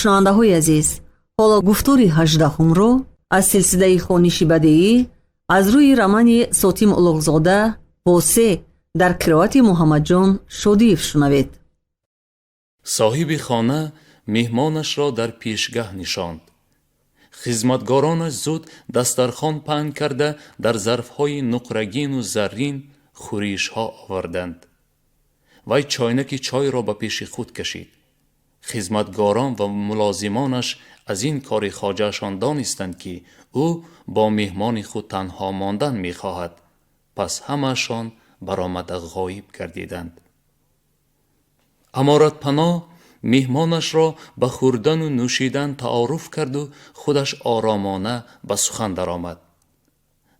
Шунавандаҳои азиз, ҳоло гуфтори 18-умро аз силсилаи хониши бадеӣ аз рӯи романи Сотим Улуғзода «Восе» дар қироати Муҳаммадҷон Шодиев шунавед. Соҳиби хона меҳмонашро дар пешгаҳ нишонд. Хизматгоронаш зуд дастархон паҳн карда, дар зарфҳои нуқрагину заррин хӯришҳо оварданд. Вай чойнаки чойро ба пеши худ кашид. Хизматгорон ва мулозимонаш аз ин кори хоҷаашон донистанд, ки ӯ бо меҳмони худ танҳо мондан мехоҳад. Пас ҳамаашон баромада ғоиб гардиданд. Аморатпаноҳ меҳмонашро ба хӯрдану нӯшидан таоруф карду худаш оромона ба сухан даромад.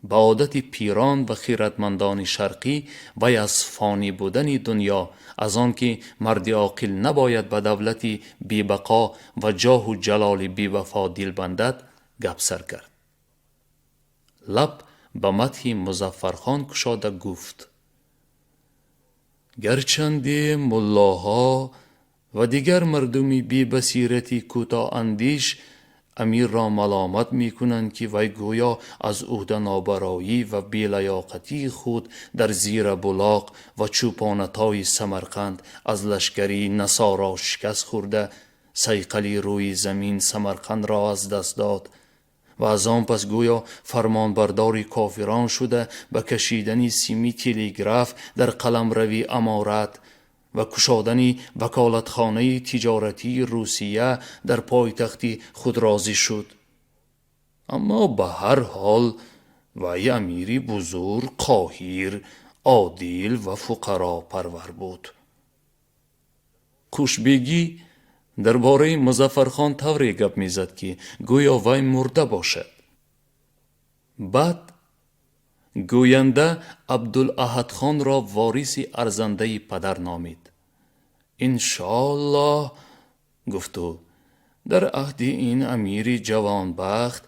Ба одати пирон ва хиратмандони шарқӣ, вай аз фонӣ будани дунё, аз он ки марди оқил набояд ба давлати бебақо ва ҷоҳу ҷалоли бевафо дил бандад, гап сар кард. Лаб ба мадҳи Музаффархон кушода гуфт: «Гарчанде муллоҳо ва дигар мардуми бебасирати кӯтоҳандеш амирро маломат мекунанд, ки вай гӯё аз ӯҳданобароӣ ва белаёқатии худ дар Зирабулоқ ва Чӯпонатои Самарқанд аз лашкари насоро шикаст хӯрда, сайқали рӯи замин Самарқандро аз даст дод ва аз он пас гӯё фармонбардори кофирон шуда, ба кашидани сими телеграф дар қаламрави аморат ва кушодани ваколатхонаи тиҷоратии Русия дар пойтахти худ розӣ шуд, аммо ба ҳар ҳол вай амири бузург, қоҳир, одил ва фуқаропарвар буд». Қушбегӣ дар бораи Музаффархон тавре гап мезад, ки гӯё вай мурда бошад. Баъд гӯянда Абдулаҳадхонро вориси арзандаи падар номид. «Иншоаллоҳ, — гуфт ӯ, — дар аҳди ин амири ҷавонбахт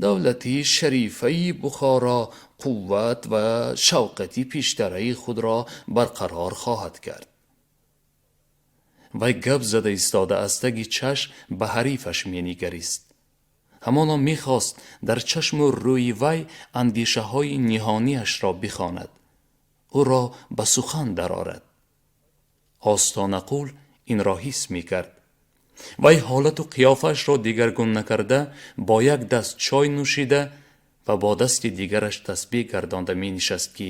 давлати шарифаи Бухоро қувват ва шавқати пештараи худро барқарор хоҳад кард». Вай гап зада истода аз таги чашм ба ҳарифаш менигарист. Ҳамоно мехост дар чашму рӯи вай андешаҳои ниҳонияшро бихонад, ӯро ба сухан дарорад. Остонақул инро ҳис мекард. Вай ҳолату қиёфаашро дигаргун накарда, бо як даст чой нӯшида ва бо дасти дигараш тасбеҳ гардонда менишаст, ки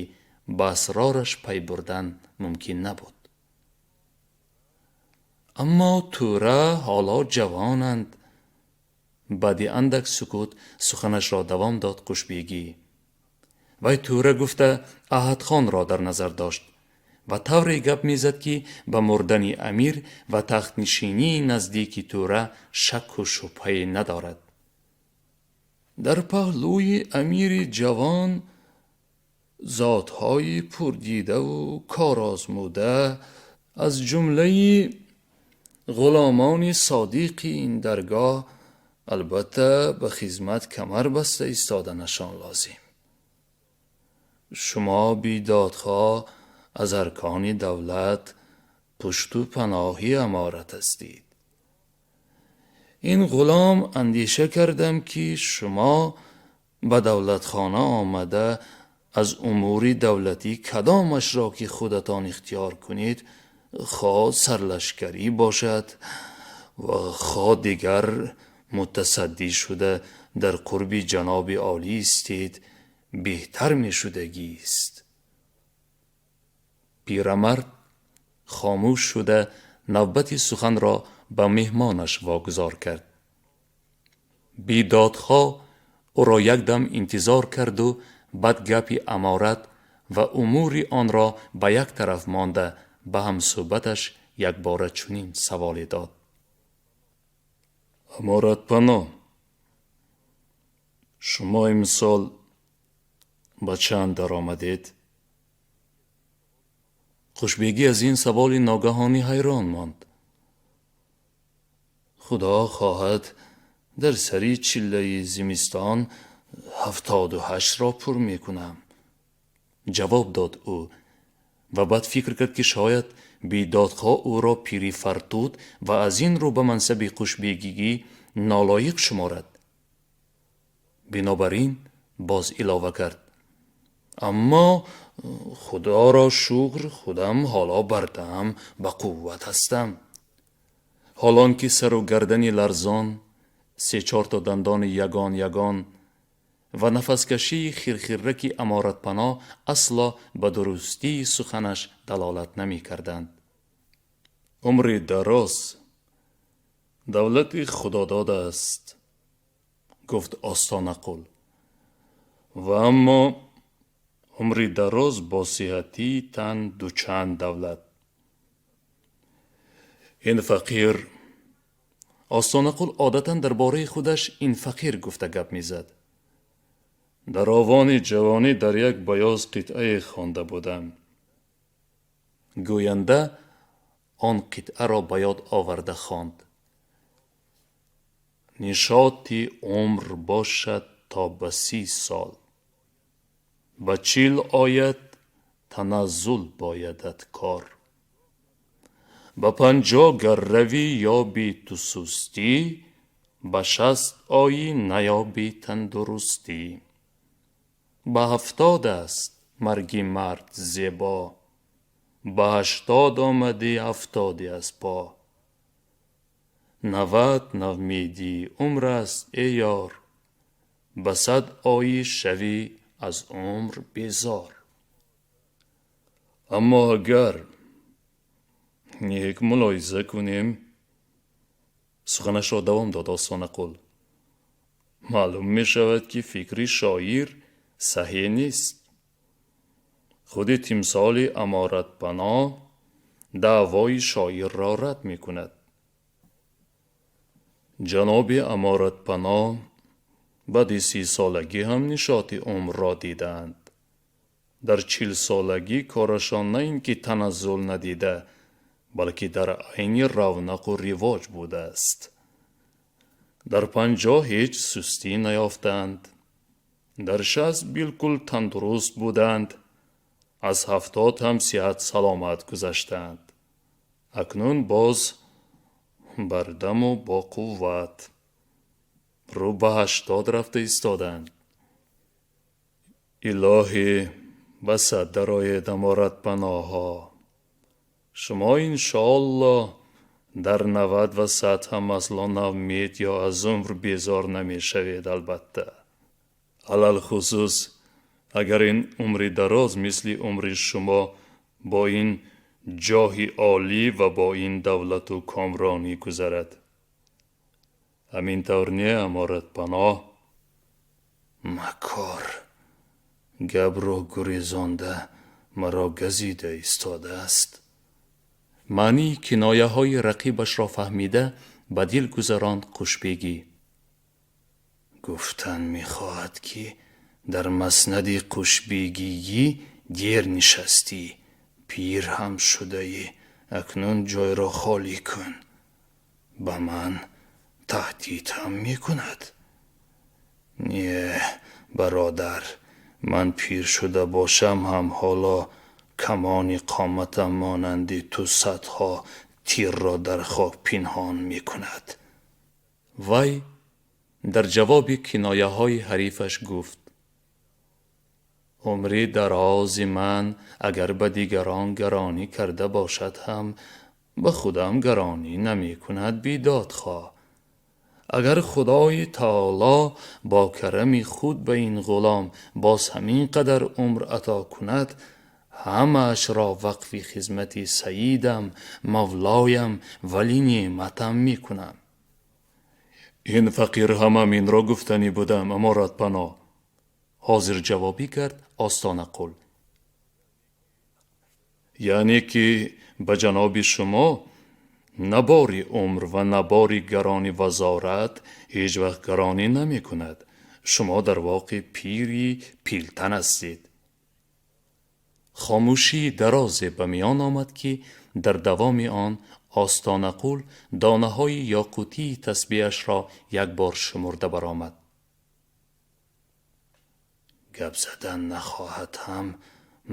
ба асрораш пай бурдан мумкин набуд. «Аммо тӯра ҳоло ҷавонанд», — баъди андак сукут суханашро давом дод Қушбегӣ. Вай тӯра гуфта Аҳадхонро дар назар дошт ва тавре гап мезад, ки ба мурдани амир ва тахтнишинии наздики тӯра шакку шубҳае надорад. «Дар паҳлӯи амири ҷавон зотҳои пурдидаву корозмуда, аз ҷумлаи ғуломони содиқи ин даргоҳ, албатта ба хизмат камар баста истоданашон лозим. Шумо бедодхоҳ аз аркони давлат, пушту паноҳи аморат ҳастед. Ин ғулом андеша кардам, ки шумо ба давлатхона омада, аз умури давлатӣ кадомашро ки худатон ихтиёр кунед, хоҳ сарлашкарӣ бошад ва хоҳ дигар, мутасаддӣ шуда дар қурби ҷаноби олӣ истед, беҳтар мешудагист». Пирамард хомӯш шуда, навбати суханро ба меҳмонаш вогузор кард. Бедодхоҳ ӯро якдам интизор карду баъд гапи аморат ва умури онро ба як тараф монда, ба ҳамсӯҳбаташ якбора чунин саволе дод: «Аморатпаноҳ, шумо имсол ба чанд даромадед?» Хушбегӣ аз ин саволи ногаҳонӣ ҳайрон монд. «Худо хоҳад, дар сари чиллаи зимистон 78-ро пур мекунам», — ҷавоб дод ӯ ва баъд фикр кард, ки шояд Бедодхоҳ ӯро пири фартут ва аз ин рӯ ба мансаби қушбегигӣ нолоиқ шуморад. Бинобар ин боз илова кард: аммо худоро шукр, худам ҳоло бардам, ба қувват ҳастам. Ҳолон ки сару гардани ларзон, се-чорто дандони ягон ягон ва нафаскашии хирхирраки Аморатпаноҳ асло ба дурустии суханаш далолат намекарданд. Умри дароз давлати худодод аст, гуфт Остонақул, ва аммо умри дароз бо сиҳатии тан дучанд давлат. Ин фақир. Остонақул одатан дар бораи худаш ин фақир гуфта гап мезад. Дар овони ҷавонӣ дар як баёз қитъае хонда будам. Гӯянда он қитъаро ба ёд оварда хонд: нишоти умр бошад то ба 30 сол, ба 40 ояд таназзул боядат кор, ба 50 гар равӣ ёби ту сустӣ, ба 60 оӣ наёби тандурустӣ, ба 70 аст марги мард зебо, ба 80 омадӣ афтодӣ аз по, 90 навмедии умр аст эй ёр, ба 100 оӣ шавӣ аз умр безор. Аммо агар нек мулоҳиза кунем, суханашро давом дод Остонақул, маълум мешавад, ки фикри шоир саҳеҳ нест. Худи тимсоли Аморатпаноҳ даъвои шоирро рад мекунад. Ҷаноби Аморатпаноҳ баъди 30-солагӣ ҳам нишоти умрро дидаанд. Дар 40-солагӣ корашон на ин ки таназзул надида, балки дар айни равнақу ривоҷ будааст. Дар 50 ҳеҷ сустӣ наёфтаанд. Дар 60 билкул тандуруст буданд. Аз 70 ҳам сиҳат саломат гузаштаанд. Акнун боз бардаму бо қувват рӯ ба 80 рафта истодаанд. Илоҳӣ, ба 100 дароед, Аморатпаноҳҳо. Шумо иншоаллоҳ дар 90 ва 100 ҳам асло навмед ё аз умр безор намешавед, албатта. Алалхусус агар ин умри дароз мисли умри шумо бо ин ҷоҳи олӣ ва бо ин давлату комронӣ гузарад. Ҳамин тавр не, Аморатпаноҳ? Макор гапро гурезонда маро газида истодааст. Маънии кинояҳои рақибашро фаҳмида ба дил гузаронд Қушбегӣ. Гуфтан мехоҳад, ки дар маснади қушбегигӣ дер нишастӣ, пир ҳам шудаӣ, акнун ҷойро холӣ кун. Ба ман таҳдид ҳам мекунад. Не, бародар, ман пир шуда бошам ҳам ҳоло камони қоматам монанди ту садҳо тирро дар хок пинҳон мекунад. Вай дар ҷавоби кинояҳои ҳарифаш гуфт: умри дарози ман агар ба дигарон гаронӣ карда бошад ҳам ба худам гаронӣ намекунад, бедодхоҳ. Агар Худои таоло бо карами худ ба ин ғулом боз ҳамин қадар умр ато кунад, ҳамаашро вақфи хизмати саидам, мавлоям, вали неъматам мекунам. Ин фақир ҳам ҳаминро гуфтанӣ будам, Аморатпаноҳ, ҳозир ҷавобӣ кард Остонақул. Яъне ки ба ҷаноби шумо на бори умр ва на бори гарони вазорат ҳеҷ вақт гаронӣ намекунад. Шумо дар воқеъ пири пилтан ҳастед. Хомӯшии дарозе ба миён омад, ки дар давоми он Остонақул донаҳои ёқутии тасбеҳашро як бор шумурда баромад. Гап задан нахоҳад ҳам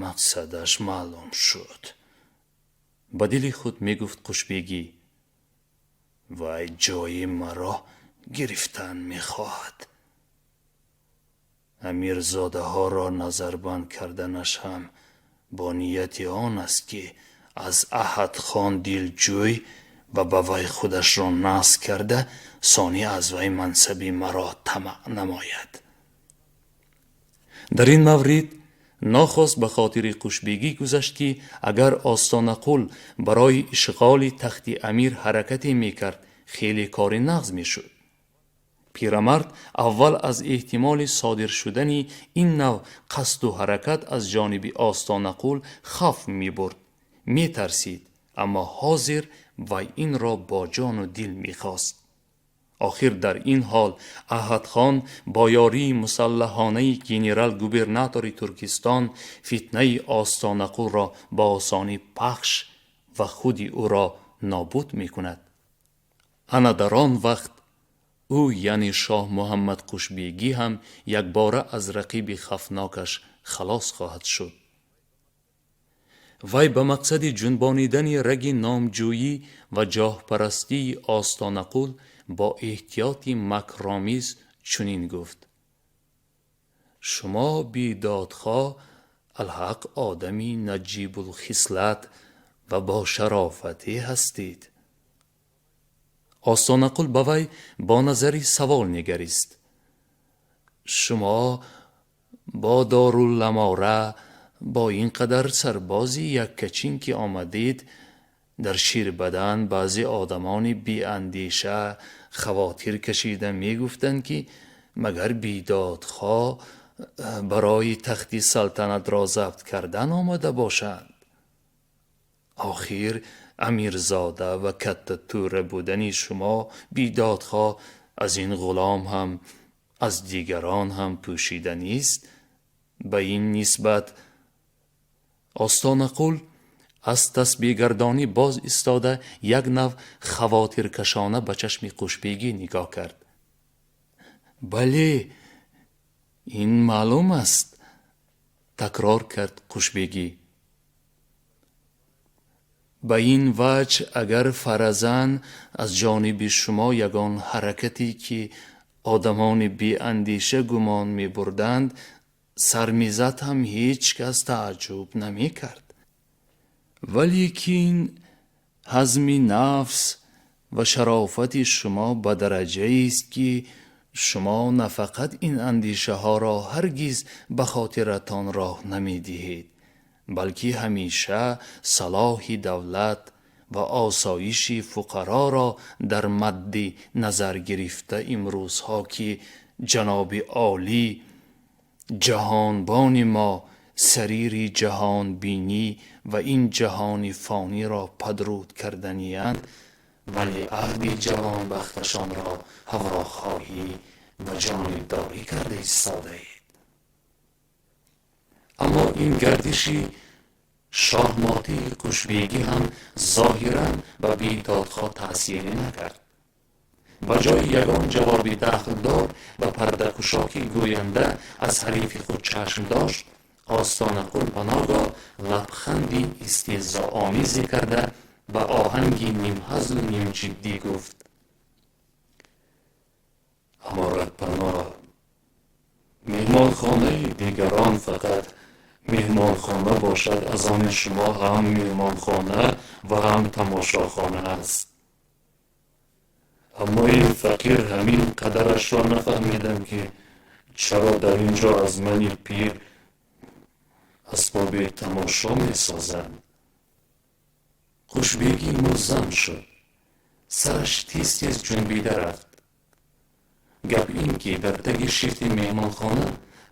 мақсадаш маълум шуд. Ба дили худ мегуфт Қушбегӣ: вай ҷои маро гирифтан мехоҳад. Амирзодаҳоро назарбанд карданаш ҳам бо нияти он аст, ки аз Аҳадхон дилҷӯй ва ба вай худашро насб карда, сонӣ аз вай мансаби маро тамаъ намояд. Дар ин маврид нохост ба хотири Қушбегӣ гузашт, ки агар Остонақул барои ишғоли тахти амир ҳаракате мекард, хеле кори нағз мешуд. Пирамард аввал аз эҳтимоли содир шудани ин нав қасду ҳаракат аз ҷониби Остонақул хавф мебурд, метарсид, аммо ҳозир вай инро бо ҷону дил мехост. Охир дар ин ҳол Аҳадхон бо ёрии мусаллаҳонаи генерал-губернатори Туркистон фитнаи Остонақулро ба осонӣ пахш ва худи ӯро нобуд мекунад. Ана дар он вақт ӯ, яъне Шоҳ Муҳаммад Қушбегӣ, ҳам якбора аз рақиби хавфнокаш халос хоҳад шуд. Вай ба мақсади ҷунбонидани раги номҷӯӣ ва ҷоҳпарастии Остонақул бо эҳтиёти макромиз чунин гуфт: шумо бедодхоҳ алҳақ одами наҷибулхислат ва бошарофате ҳастед. Остонақул ба вай бо назари савол нигарист: шумо бо дорулламора, бо ин қадар сарбози яккачин ки омадед, дар Ширбадан баъзе одамони беандеша хавотир кашида мегуфтанд, ки магар бедодхоҳ барои тахти салтанатро забт кардан омада бошанд. Охир амирзода ва каттатӯра будани шумо бедодхоҳ аз ин ғулом ҳам, аз дигарон ҳам пӯшида нест. Ба ин нисбат Остонақул аз тасбеҳгардонӣ боз истода, як нав хавотиркашона ба чашми Қушбегӣ нигоҳ кард. Бале, ин маълум аст, такрор кард Қушбегӣ. Ба ин ваҷҳ агар фаразан аз ҷониби шумо ягон ҳаракате, ки одамони беандеша гумон мебурданд, сар мезад ҳам ҳеҷ кас тааҷҷуб намекард. Валекин ҳазми нафс ва шарофати шумо ба дараҷаест, ки шумо на фақат ин андешаҳоро ҳаргиз ба хотиратон роҳ намедиҳед, балки ҳамеша салоҳи давлат ва осоиши фуқароро дар мадди назар гирифта, имрӯзҳо ки ҷаноби олӣ ҷаҳонбони мо сарири ҷаҳонбинӣ ва ин ҷаҳони фониро падруд карданиянд, вале аҳди ҷавонбахташонро ҳавохоҳӣ ва ҷонибдорӣ карда истодаед. Аммо ин гардиши шоҳмотии Қушбегӣ ҳам зоҳиран ба бедодхоҳ таъсире накард. Ба ҷои ягон ҷавоби дахлдор ба пардакушо, ки гӯянда аз ҳарифи худ чашм дошт, Остонақул ба ногоҳ лабханди истеҳзоомезе карда, ба оҳанги нимҳазлу нимҷиддӣ гуфт: аморатпаноҳ, меҳмонхонаи дигарон фақат меҳмонхона бошад, аз они шумо ҳам меҳмонхона ва ҳам тамошохона аст. Аммо ин фақир ҳамин қадарашро нафаҳмидам, ки чаро дар ин ҷо аз мани пир асбоби тамошо месозанд. Қушбегӣ мулзам шуд, сараш тез-тез ҷунбида рафт. Гап ин ки дар таги шифти меҳмонхона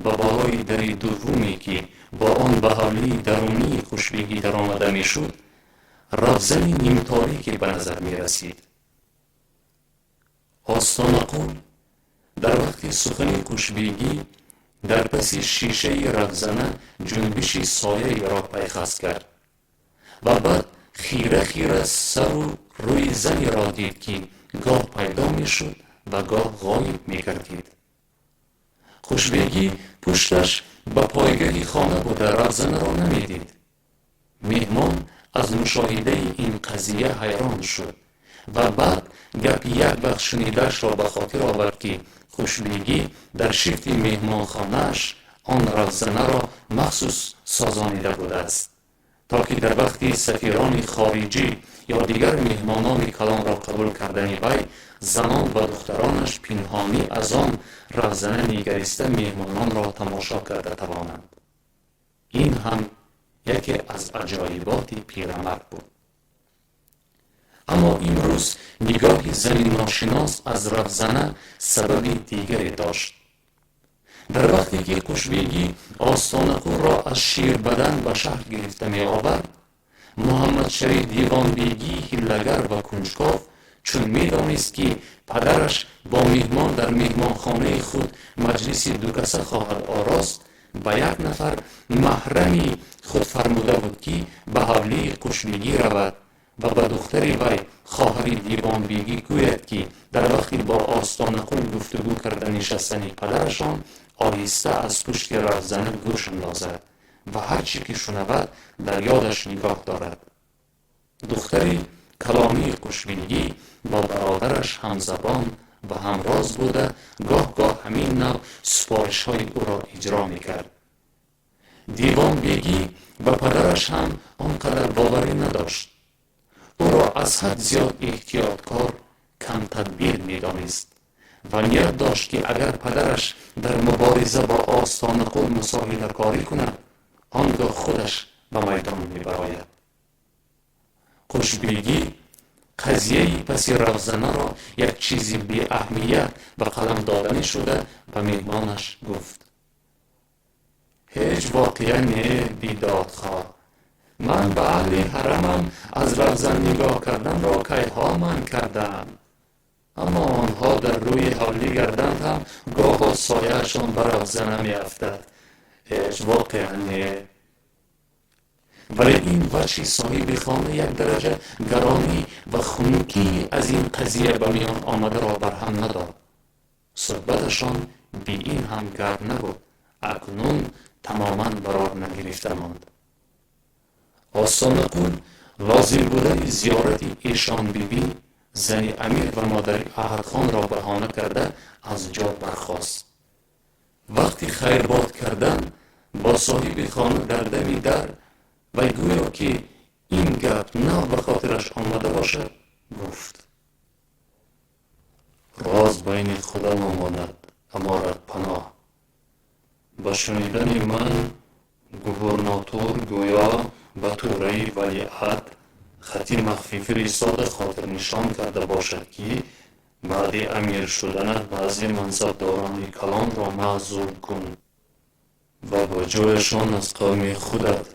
ба болои дари дуввуме, ки бо он ба ҳавлии дарунии Қушбегӣ даромада мешуд, равзани нимторике ба назар мерасид. Остонақул дар вақти сухани Қушбегӣ дар паси шишаи равзана ҷунбиши сояеро пайхас кард ва баъд хира-хира сару рӯи занеро дид, ки гоҳ пайдо мешуд ва гоҳ ғоиб мегардид. Қушбегӣ пушташ ба пойгаҳи хона буда равзанаро намедид. Меҳмон Аз мушоҳидаи ин қазия ҳайрон шуд ва баъд гапи як вақт шунидаашро ба хотир овард, ки Хушбегӣ дар шифти меҳмонхонааш он равзанаро махсус созонида будааст, то ки дар вақти сафирони хориҷӣ ё дигар меҳмонони калонро қабул кардани вай занон ва духтаронаш пинҳонӣ аз он равзана нигариста меҳмононро тамошо карда тавонанд. Ин ҳам яке аз аҷоиботи пирамард буд. Аммо имрӯз нигоҳи зани ношинос аз равзана сабаби дигаре дошт. Дар вақте ки Қушбегӣ Остонақулро аз Ширбадан ба шаҳр гирифта меовард, Муҳаммадшариф Дивонбегии ҳиллагар ва кунҷков, чун медонист, ки падараш бо меҳмон дар меҳмонхонаи худ маҷлиси дукаса хоҳад орост, ба як нафар маҳрами худ фармуда буд, ки ба ҳавлии Қушбегӣ равад ва ба духтари вай, хоҳари Дивонбегӣ, гӯяд, ки дар вақти бо Остонақул гуфтугӯ карда нишастани падарашон оҳиста аз пушти равзана гӯш андозад ва ҳар чӣ ки шунавад, дар ёдаш нигоҳ дорад. Духтари калонии Қушбегӣ бо бародараш ҳамзабон ва ҳамроз буда, гоҳ-гоҳ ҳамин навъ супоришҳои ӯро иҷро мекард. Дивонбегӣ ба падараш ҳам он қадар боварӣ надошт, ӯро аз ҳад зиёд эҳтиёткор, камтадбир медонист ва ният дошт, ки агар падараш дар мубориза бо Остонақул мусоҳилакорӣ кунад, он гоҳ худаш ба майдон мебарояд. Қушбегӣ қазияи паси равзанаро як чизи беаҳамият ба қалам доданӣ шуда, ба меҳмонаш гуфт: «Ҳеҷ воқеа не, Бедодхоҳ. Ман ба аҳли ҳарамам аз равзан нигоҳ карданро кайҳо манъ кардаам, аммо онҳо дар рӯи ҳавлӣ гарданд ҳам гоҳо сояашон ба равзана меафтад. Ҳеҷ воқеа не». Вале ин вачҳи соҳиби хона як дараҷа гаронӣ ва хунукӣ аз ин қазия ба миён омадаро барҳам надод. Суҳбаташон би ин ҳам гарм набуд, акнун тамоман барор нагирифта монд. Остонақул лозим будани зиёрати Эшонбибӣ, зани амир ва модари Аҳадхонро баҳона карда, аз ҷо бархост. Вақти хайрбод кардан бо соҳиби хона дар дами дар вай, гӯё ки ин гап нав ба хотираш омада бошад, гуфт: «Роз байни худамон монад, аморатпаноҳ. Ба шунидани ман, губурнотур гӯё ба тӯраи валиаҳд хати махфӣ фиристода, хотирнишон карда бошад, ки баъди амир шуданат баъзе мансабдорони калонро маъзул кун ва ба ҷояшон аз қавми худат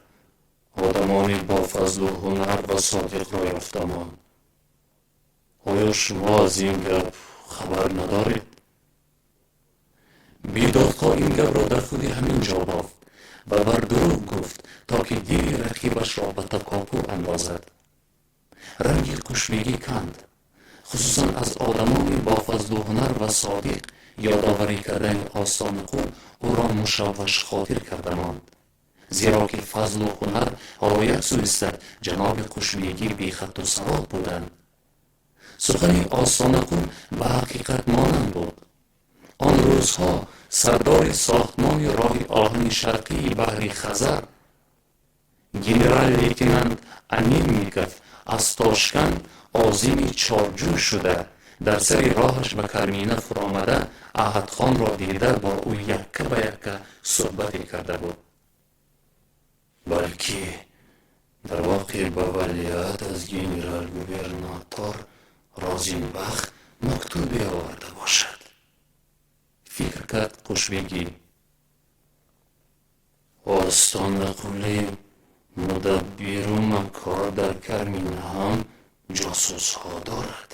одамони бофазлу ҳунар ва содиқро ёфта мон. Оё шумо аз ин гап хабар надоред?» Бедодхоҳ ин гапро дар худи ҳамин ҷо бофт ва бар дурӯғ гуфт, то ки дили рақибашро ба такопӯ андозад. Ранги Қушбегӣ канд. Хусусан аз одамони бофазлу ҳунар ва содиқ ёдоварӣ кардани Остонақул ӯро мушаввашхотир карда монд, зеро ки фазлу ҳунар ҳоло як сӯ истад, ҷаноби Қушбегӣ бехатту савод буданд. Сухани Остонақул ба ҳақиқат монанд буд. Он рӯзҳо сардори сохтмони роҳи оҳани шарқии баҳри Хазар, генерал-лейтенант Анельников, аз Тошканд озими Чорҷӯ шуда, дар сари роҳаш ба Кармина фуромада, Аҳадхонро дида, бо ӯ якка ба якка суҳбате карда буд. Балки дар воқеъ ба валиаҳд аз генерал-губернатор Розинбах мактубе оварда бошад, фикр кард Қушбегӣ. Остонақули мудаббиру маккор дар Кармина ҳам ҷосусҳо дорад,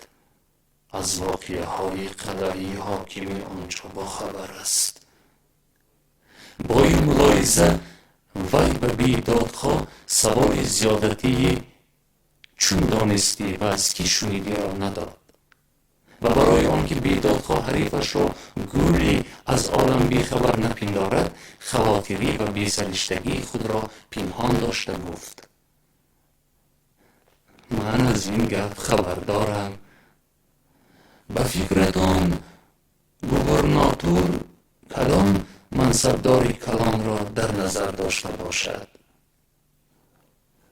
аз воқеаҳои қалъаи ҳокими онҷо бохабар аст. Бо ин мулоҳиза вай ба Бедодхоҳ саволи зиёдатии «Чун донистӣ ва аз кӣ шунидиро» надод ва барои он ки Бедодхоҳ ҳарифашро гӯли аз олам бехабар напиндорад, хавотирӣ ва бесариштагии худро пинҳон дошта гуфт: Ман аз ин гап хабар дорам. Ба фикратон, губернатор кадом мансабдори калонро дар назар дошта бошад?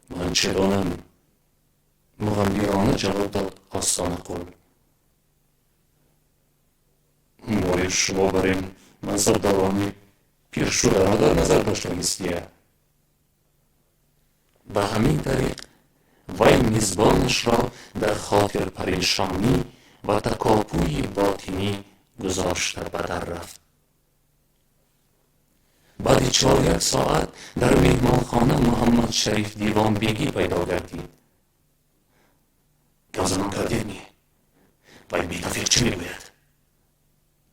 Ман чӣ донам? Муғаммирона ҷавоб дод Остонақул. Мои шумо бар ин мансабдорони пиршударо дар назар доштагистия. Ба ҳамин тариқ вай мизбонашро дар хотирпарешонӣ ва такопӯи ботинӣ гузошта ба дар рафт. Баъди чоряк соат дар меҳмонхона Муҳаммадшариф Дивонбегӣ пайдо гардид. Гапзанон кардедми? Вай бетавфиқ чӣ мегӯяд?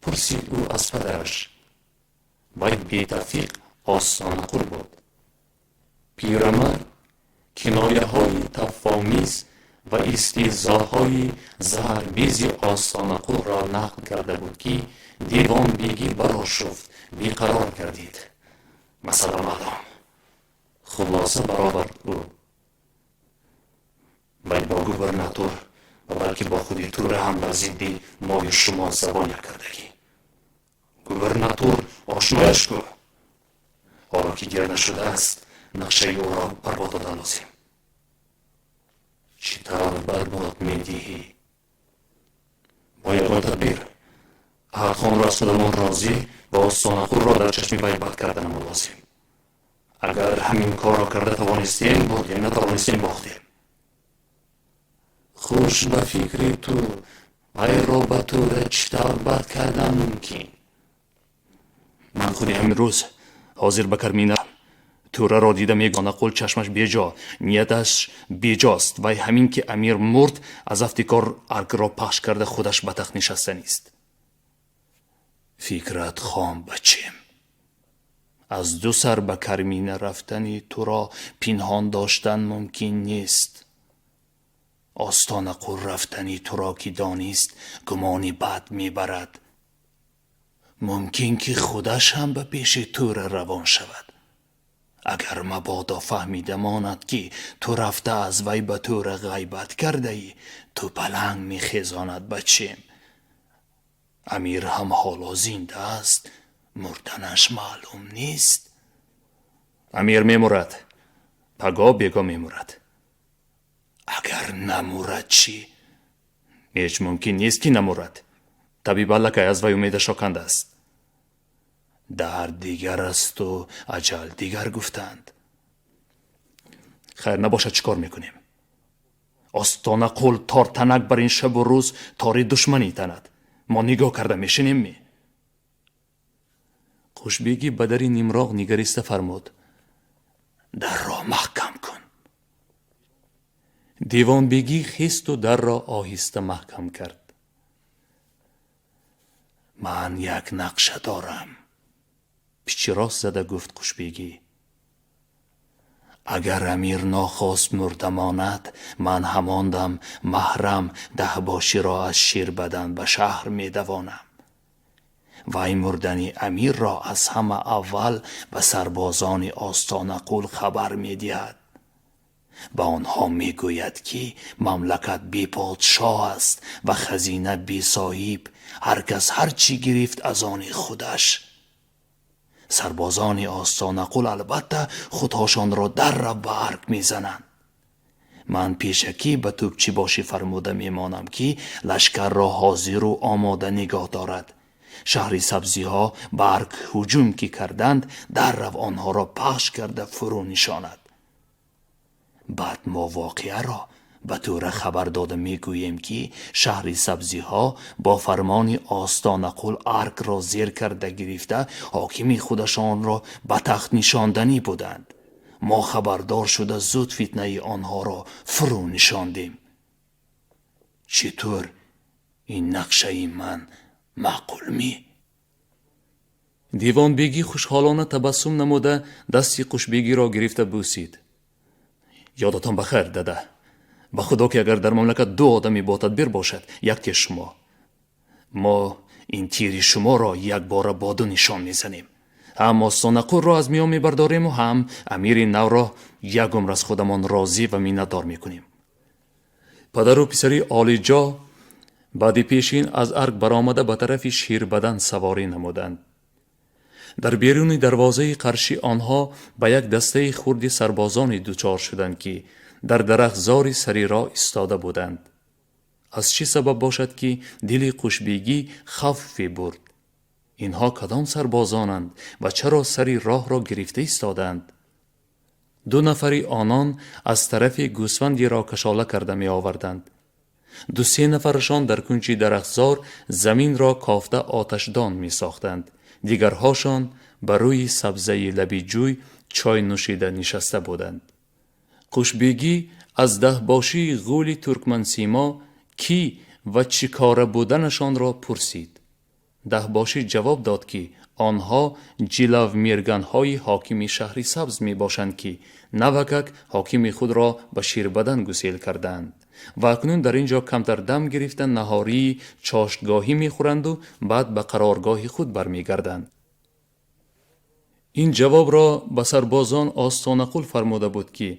Пурсид ӯ аз падараш. Вай бетавфиқ Остонақул буд. Пирамард кинояҳои таффомиз ва истеҳзоҳои заҳрбези Остонақулро нақл карда буд, ки Девонбегӣ барошуфт, беқарор гардид. Масъала маълум, хулоса баровард ӯ. Вай бо губернатор ва балки бо худи Тӯра ҳам бар зидди мою шумо забон як кардагӣ. Губернатор ошнояш ку. Ҳоло ки дер нашудааст, нақшаи ӯро барбод додан лозим. Чӣ тавр барбод медиҳӣ? Бо ягон тадбир. Аҳадхонро аз худамон розӣ ва Остонақулро дар чашми вай бад карданамон лозим. Агар ҳамин корро карда тавонистем, бурдем, натавонистем, бохтем. Хуш, ба фикри ту, вайро ба Тӯра чӣ тавр бад кардан мумкин? Ман худи ҳамин рӯз ҳозир ба Кармина Тӯраро дида мегонақул чашмаш беҷо, нияташ беҷост. Вай ҳамин ки амир мурд, аз афти кор аркро пахш карда, худаш ба тахт нишастанист. Фикрат хом, бачем. Аз ду сар ба Кармина рафтани туро пинҳон доштан мумкин нест. Остонақул рафтани туро ки донист, гумони бад мебарад. Мумкин ки худаш ҳам ба пеши Тӯра равон шавад. Агар мабодо фаҳмида монад, ки ту рафта аз вай ба Тӯра ғайбат кардаӣ, ту паланг мехезонад, бачем. Амир ҳам ҳоло зинда аст, мурданаш маълум нест. Амир мемурад, пагоҳ бего мемурад. Агар намурад чӣ? Ҳеҷ мумкин нест, ки намурад. Табиб аллакай аз вай умедашро кандааст. Дард дигар асту аҷал дигар, гуфтанд. Хайр, набошад, чӣ кор мекунем? Остонақул тортанак бар ин шабу рӯз тори душманӣ танад. Мо нигоҳ карда мешинем ми? Қушбегӣ ба дари нимроғ нигариста фармуд: дарро маҳкам кун. Девонбегӣ хесту дарро оҳиста маҳкам кард. Ман як нақша дорам, пичи рост зада гуфт Қушбегӣ. Агар амир нохост мурда монад, ман ҳамон дам маҳрам даҳбоширо аз ширбадан ба шаҳр медавонам. Вай мурдани амирро аз ҳама аввал ба сарбозони Остонақул хабар медиҳад. Ба онҳо мегӯяд, ки мамлакат беподшоҳ аст ва хазина бесоҳиб, ҳар кас ҳар чӣ гирифт, аз они худаш. Сарбозони Остонақул албатта худҳошонро даррав ба арк мезананд. Ман пешакӣ ба тӯбчибошӣ фармуда мемонам, ки лашкарро ҳозиру омода нигоҳ дорад. Шаҳри сабзиҳо ба арк ҳуҷум ки карданд, даррав онҳоро пахш карда фурӯ нишонад. Баъд мо воқеаро ба Тӯра хабар дода мегӯем, ки шаҳри сабзиҳо бо фармони Остонақул аркро зер карда гирифта, ҳокими худашонро ба тахт нишонданӣ буданд. Мо хабардор шуда, зуд фитнаи онҳоро фурӯ нишондем. Чӣ тур, ин нақшаи ман маъқул мӣ? Девонбегӣ хушҳолона табассум намуда, дасти Қушбегиро гирифта бӯсид. Ёдатон ба хайр, дада. Ба худо, ки агар дар мамлакат ду одами ботадбир бошад, яке шумо. Мо ин тири шуморо якбора бо ду нишон мезанем: ҳам Остонақулро аз миён мебардорему, ҳам амири навро як умр аз худамон розӣ ва миннатдор мекунем. Падару писари олиҷоҳ баъди пешин аз арг баромада ба тарафи Ширбадан саворӣ намуданд. Дар беруни дарвозаи қарши онҳо ба як дастаи хурди сарбозоне дучор шуданд, ки дар дарахтзори сари роҳ истода буданд. Аз чӣ сабаб бошад, ки дили Қушбегӣ хавфе бурд? Инҳо кадом сарбозонанд ва чаро сари роҳро гирифта истодаанд? Ду нафари онон аз тарафи гӯсфандеро кашола карда меоварданд. Ду-се нафарашон дар кунҷи дарахтзор заминро кофта оташдон месохтанд. Дигарҳошон ба рӯи сабзаи лаби ҷӯй чой нӯшида нишаста буданд. Қушбегӣ аз даҳбошии ғули туркмансимо кӣ ва чӣ кора буданашонро пурсид. Даҳбошӣ ҷавоб дод, ки онҳо ҷилавмирганҳои ҳокими шаҳри Сабз мебошанд, ки навакак ҳокими худро ба Ширбадан гусел кардаанд ва акнун дар ин ҷо камтар дам гирифта наҳории чоштгоҳӣ мехӯранду баъд ба қароргоҳи худ бармегарданд. Ин ҷавобро ба сарбозон Остонақул фармуда буд, ки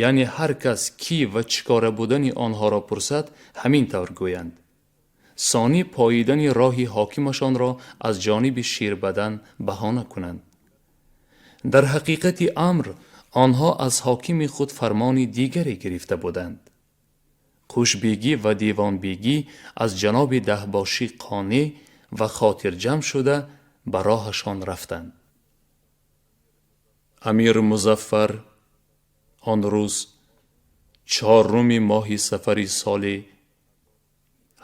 яъне ҳар кас кӣ ва чӣ кора будани онҳоро пурсад, ҳамин тавр гӯянд. Сонӣ поидани роҳи ҳокимашонро аз ҷониби Ширбадан баҳона кунанд. Дар ҳақиқати амр онҳо аз ҳокими худ фармони дигаре гирифта буданд. Қушбегӣ ва Девонбегӣ аз ҷаноби даҳбошӣ қонеъ ва хотирҷамъ шуда ба роҳашон рафтанд. Амир Музаффар он рӯз чоруми моҳи сафари соли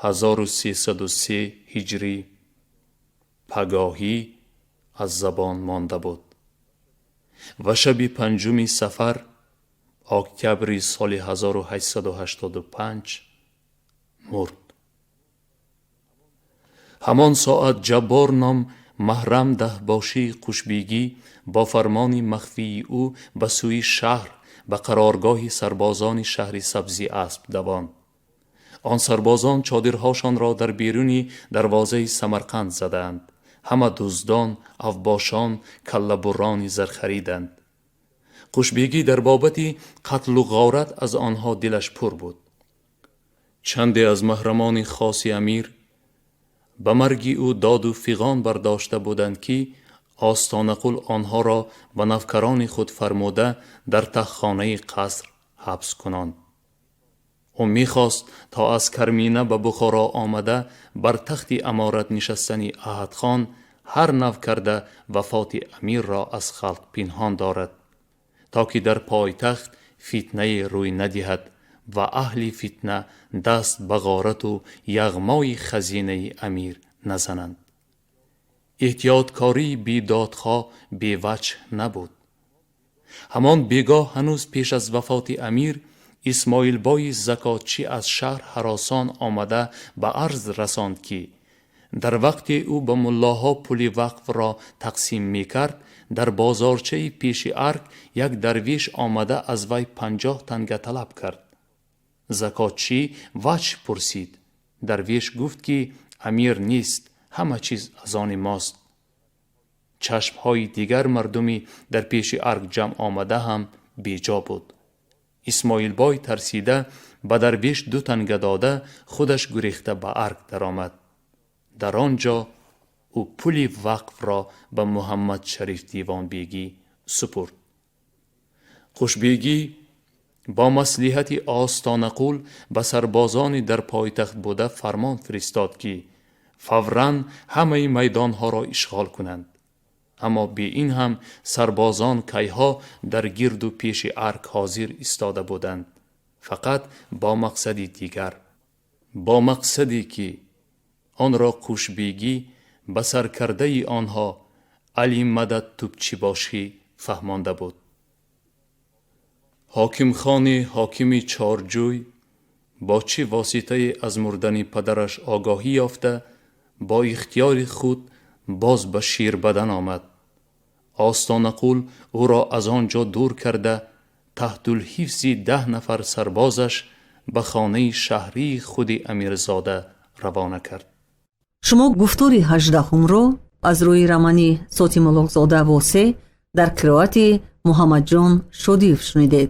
1303 ҳиҷрӣ пагоҳӣ аз забон монда буд ва шаби панҷуми сафар, октябри соли 1885 мурд. Ҳамон соат Ҷаббор ном маҳрам даҳбошии Қушбегӣ бо фармони махфии ӯ ба сӯи шаҳр ба қароргоҳи сарбозони шаҳри Сабзи асп давонд. Он сарбозон чодирҳошонро дар беруни дарвозаи Самарқанд задаанд. Ҳама дуздон, авбошон, каллабуррони зархариданд. Қушбегӣ дар бобати қатлу ғорат аз онҳо дилаш пур буд. Чанде аз маҳрамони хоси амир ба марги ӯ доду фиғон бардошта буданд, ки Остонақул онҳоро ба навкарони худ фармуда дар таҳхонаи қаср ҳабс кунонд. Ӯ мехост то аз Кармина ба Бухоро омада бар тахти аморат нишастани Аҳадхон ҳар нав карда вафоти амирро аз халқ пинҳон дорад, то ки дар пойтахт фитнае рӯй надиҳад ва аҳли фитна даст ба ғорату яғмои хазинаи амир назананд. Эҳтиёткории бедодхоҳ беваҷҳ набуд. Ҳамон бегоҳ, ҳанӯз пеш аз вафоти амир, Исмоилбои закотчӣ аз шаҳр ҳаросон омада ба арз расонд, ки дар вақте ӯ ба муллоҳо пули вақфро тақсим мекард, дар бозорчаи пеши арг як дарвеш омада аз вай 50 танга талаб кард. Закотчӣ ваҷҳ пурсид. Дарвеш гуфт, ки амир нест, ҳама чиз аз они мост. Чашмҳои дигар мардуми дар пеши арг ҷамъ омада ҳам беҷо буд. Исмоилбой тарсида ба дарвеш ду танга дода, худаш гурехта ба арг даромад. Дар он ҷо ӯ пули вақфро ба Муҳаммад Шариф Девонбегӣ супурд. Қушбегӣ бо маслиҳати Остонақул ба сарбозони дар пойтахт буда фармон фиристод, ки фавран ҳамаи майдонҳоро ишғол кунанд. Аммо бе ин ҳам сарбозон кайҳо дар гирду пеши арг ҳозир истода буданд, фақат бо мақсади дигар, бо мақсаде ки онро Қушбегӣ ба саркардаи онҳо Алимадад Тупчибошӣ фаҳмонда буд. Ҳокимхони ҳокими Чорҷӯй бо чӣ воситае аз мурдани падараш огоҳӣ ёфта, бо ихтиёри худ боз ба Ширбадан омад. Остонақул ӯро аз он ҷо дур карда, таҳтулҳифзи 10 нафар сарбозаш ба хонаи шаҳрии худи амирзода равона кард. Шумо гуфтори ҳаждаҳумро аз рӯи романи Сотимуллоҳзода Восеъ дар қироати Муҳаммадҷон Шодиев шунидед.